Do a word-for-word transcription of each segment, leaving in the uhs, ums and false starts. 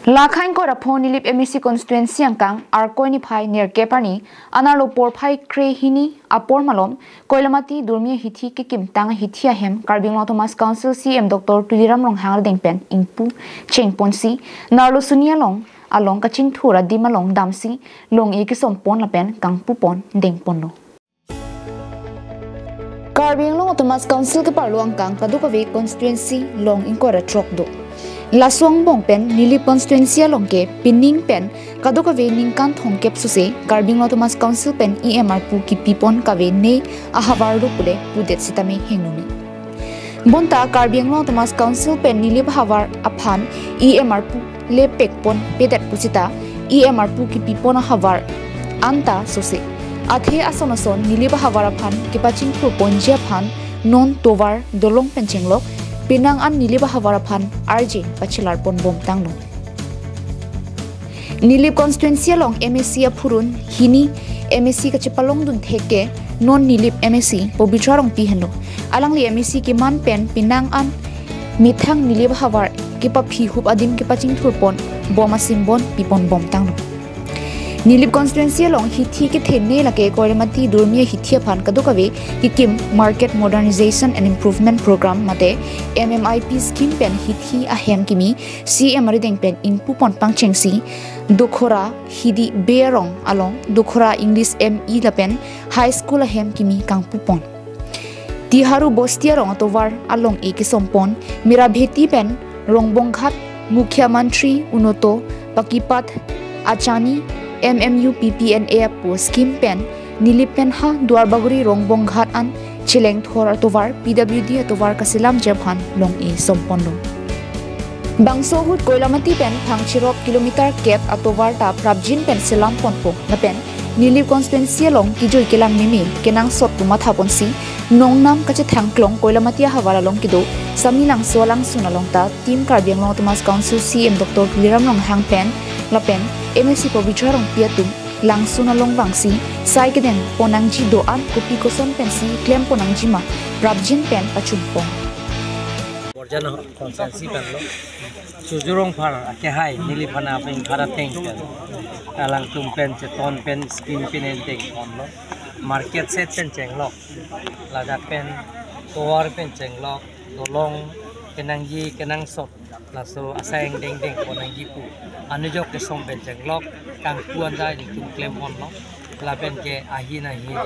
Lakhain Koraphon Nilip M A C constituency angkang Arkoi niphai nerkep arni anerlo porphai krehini apor malom Koilamati Durmi ahithi kekimtang ahithi ahem Karbi Anglong Autonomous Council C E M Doctor Tuliram Ronghang arideng pen ingpu chengponsi nerlo suni along along kachingthur adim along damsi long-e kesompon lapen kangpupon dengponlo. Karbi Anglong Autonomous Council keparlo angkang kadokave constituency long ingkoi ra throk do. Laso angbong pen Nilip constituency along ke pining pen kadokave ningkan thomkep sose Karbi Anglong Autonomous Council pen E M arpu kipipon kave ne ahavar do pule pudet sitame hengnuni. Bonta Karbi Anglong Autonomous Council pen Nilip ahavar aphan E M arpu le pekpon pedet pusita E M arpu kipipon ahavar anta sose. Athe ason ason Nilip ahavar aphan kepachingthurponji aphan non tovar dolong pen chenglok, penang an Nilip ahavar aphan arje pachelarpon bomtanglo. Nilip constituency along M A C aphurun hini M A C kachepalongdun thek ke non Nilip M A C Pabitra Rongpi henlo. Alangli M A C keman pen penang an methang Nilip ahavar kepaphi hup adim kepachingthurpon bom asimbon pipon bomtanglo. Nilip constituency along hithi kethene lake Koilamati Durmi ahithi aphan kadokave kekim Market Modernization and Improvement Program mate M M I P scheme pen hithi ahem kimi C E M arideng pen ingpupon pangchengsi Dokhora Hidi Bey arong along Dokhora English M E lapen High School ahem kimi kangpupon. Tiharu Bosti arong atovar along-e kesompon, Mirabheti pen Rongbonghat Mukhyamantri Unnoto Pakipath Achani M M U P P N A apo scheme pen Nilip pen ha Duarbagori Rongbonghat an chelengthor atovar P W D atovar kaselamji aphan long-e somponlo. Bangso ahut Koilamati pen thang chirok kilometer kep atovar ta prapjin pen selamponpo lapen Nilip constituency along kejui kelang meme kenangsot pu mathaponsi nongnam kachethangklong Koilamati ahavar along kedo Samelangso alangsun along ta Team Karbi Anglong Autonomous Council C E M Doctor Tuliram Ronghang pen lapen M A C Pabitra Rongpi atum langsun along vangsi sai kedengpon nangji do-an kopi koson pensi klempon nangji ma prapjin pen pachunpon. Borjan constituency penlo. Chujurong phar akehai Nilip aphan pen phar ateng pen. Alangtum pen cheton pen scheme pen enteng ponlo. Market shed pen chenglok. Ladak pen tovar pen chenglok. Dolong kenangji kenangsot. Laso asai angdeng dengpon nangji pu anujok kesom pen chenglok, kangpu anta ilitum klemponlo. Lapen ke ahin ahin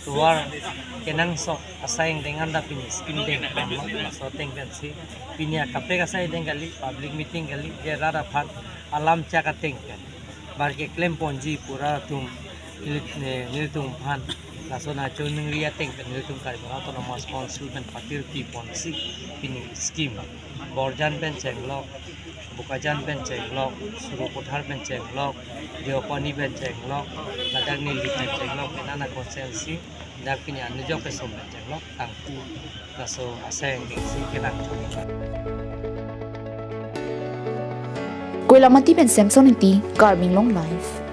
tovar kenangsot asai angdeng anta pini scheme dengponlo. Laso ateng pensi pini akaprek asai deng kali, public meeting kali, je rat aphan alam chak ateng pen. Bar keklemponji pu rat atum neli, ne, nelitum aphan laso nangchiningri ateng pen nelitum Karbi Anglong Autonomous Council pen patirpiponsi pini scheme. Borjan pen chenglok, Bokajan pen chenglok, Sarupathar pen chenglok, Deopani pen chenglok, ladak Nilip pen chenglok, penana constituency, dak pini anujok kesom pen chenglok, kangpu laso asai angdengsi kelang. Koilamati pen Samson Ingti, Karbi Anglong Live.